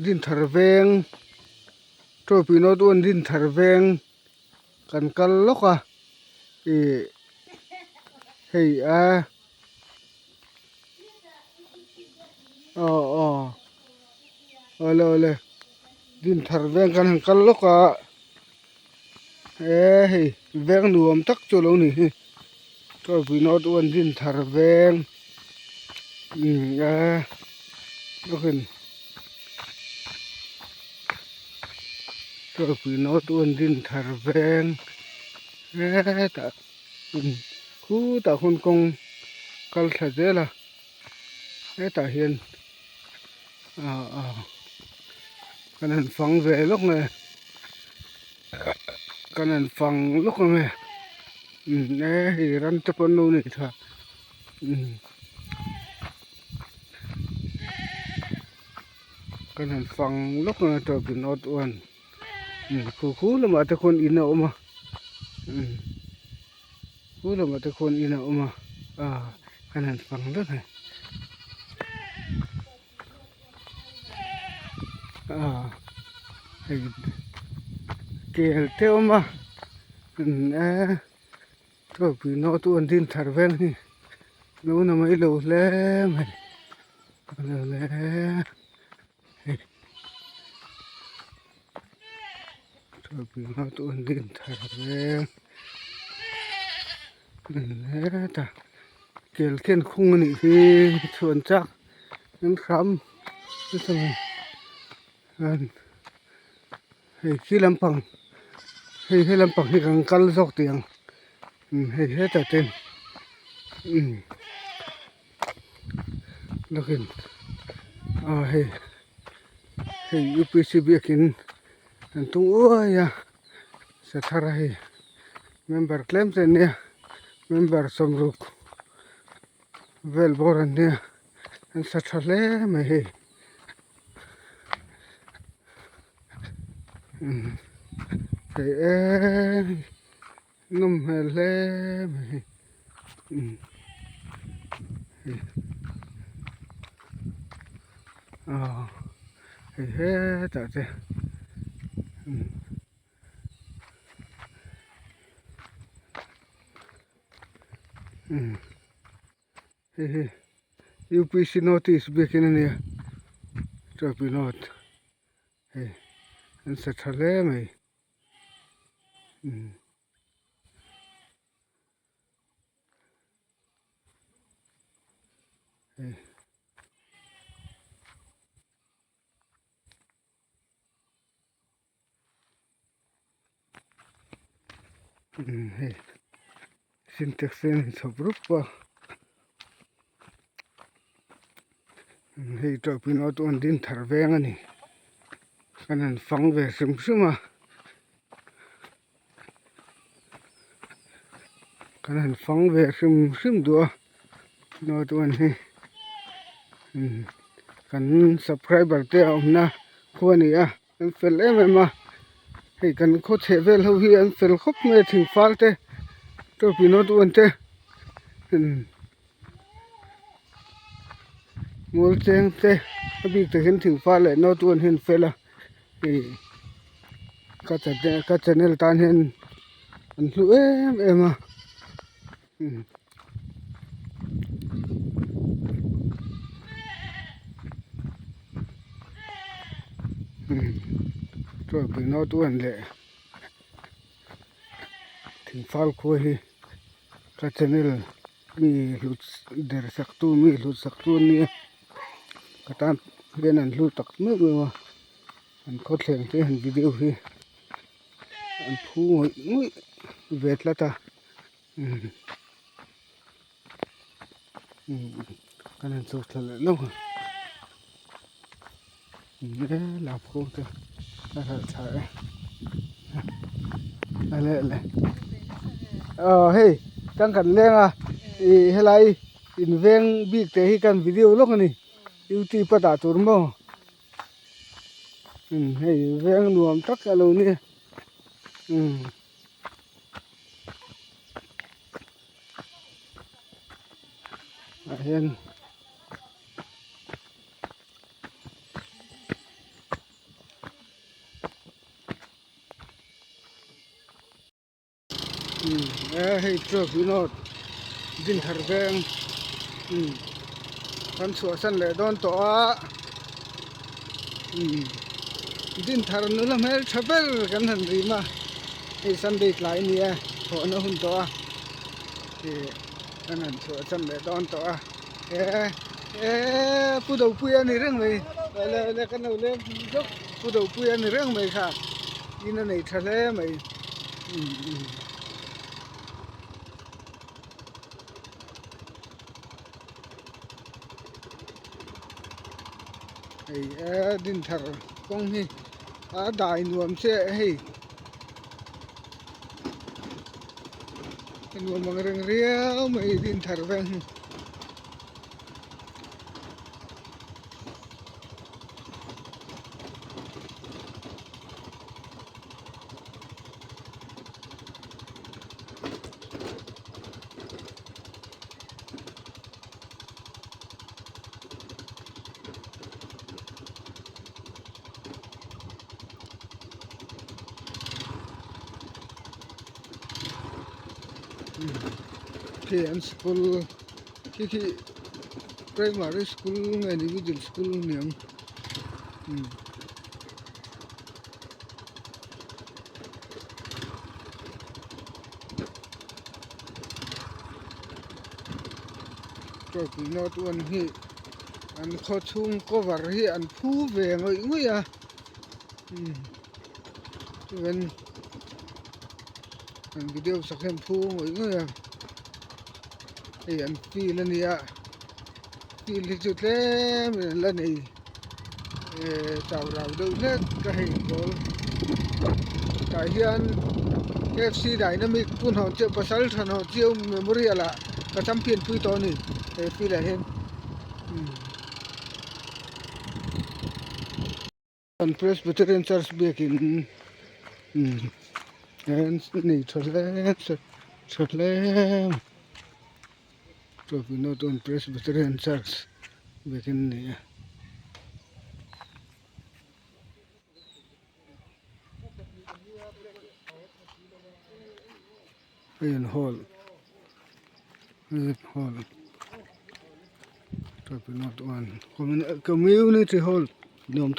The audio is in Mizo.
Dinthar veng Tawipui North one Dinthar veng kan kal lawk a ih hei a aw aw awle awle Dinthar veng kan han kal lawk a e hei veng nuam tak chu a lo ni hi Tawipui North one Dinthar veng umm a lawkin. Tawipui North one Dinthar veng hetah khutah khawn kawng kal thla zel a hetah hian ah ah kan han fang ve lawk nge kan han fang lawk ang e e hei ram te pawh an lo nei tha umm. Kan han fang lawk ang a tawpin awt uan khu khu lamah te khuan in a awm a khu lamah te khuan in a awm a ah kan han fang vek a ah hei kel te a awm a eh tawpin awt uan din thar vel hi lo na mai lo hle mai. Kel khian khung a nih hi chhuan chak an hram nasa mai hei khi lampang hei he lampang hi kan kal zawk tih ang hei hetah te umm. Lawkin ah hei hei upc biakin an tung uai a sathar a hei member tlem te an nia member sawmruk vel bawr an nia an sa tha hle mai hei umm hei eee. Nawm hmel hle mai hei umm hei aw hei hetah te umm umm hei hi upc notice biakin a nia tawpui note hei an sa tha hle mai. Hei sintex te an inchhawp rup a hei tawpin auto an din thar veng a ni. Kan han fang ve hrim hrim a kan han fang ve hrim hrim duh a note one hi kan subscriber te a awmna khu a ni a an fel em em a hei kan khaw chheh vel ho hi an fel khawp mai a thing fal te tawpui note one te. Mual cheng te a bik takin thingfa leh nautuan hi an fel a ih ka channel ka channel tan hian an hlu em em a chuan nautuan leh thingfal khua hi ka channel. Mi hlut der sak tu mi hlut sak tu an nia ka tan hian an hlu tak meuh meuh a an khawthleng te han video hi an phu ngawih ngawih ve tlat a umm umm kan han chho thla leh hlauh a e lap khawm te a ralh tha e a leh leh aw hei tang kan leng a ih helai in veng bik te hi kan video lawk a ni youtube a dah tur maw umm hei veng nuam tak a lo nia umm. Ah hian. Umm e hei truck inawt Dinthar veng umm kan chhuahsan leh dawn tawh a umm Dinthar nula hmel tha ber kan han rim a hei Sunday tlai a ni a thawhna hun tawh a ih kan han chhuahsan leh dawn tawh a e e Pu Dopuia a ni reng mai le le kan lo leng zawk Pu Dopuia a ni reng mai kha in a nei tha hle mai. Hei e Dinthar kawng hi a dai nuam che hei a nuam ang reng riau mai Dinthar veng hi. Khi an school khi khi primary school nge ni middle school ni ang. Trophy note one hi an khaw chhung cover hi an phu ve ngawih ngawih a chuan an video sak hian an phu ngawih ngawih a hei an field a ni a field hi chu tlem in an la nei. Eh chau rau deuh hlek ka hei ball tah hian F_C dynamic pu hnawh chiah pasal tha hnawh chiau memorial ah ka champion pui tawh a ni he field ah hian kan presbyterian church biakin umm nei tha hle tha hle. Chawpinawtawn Presbyterian Church biakin a ni a. Hei an hall hei hall Chawpinawtawn Community Hall ni awm.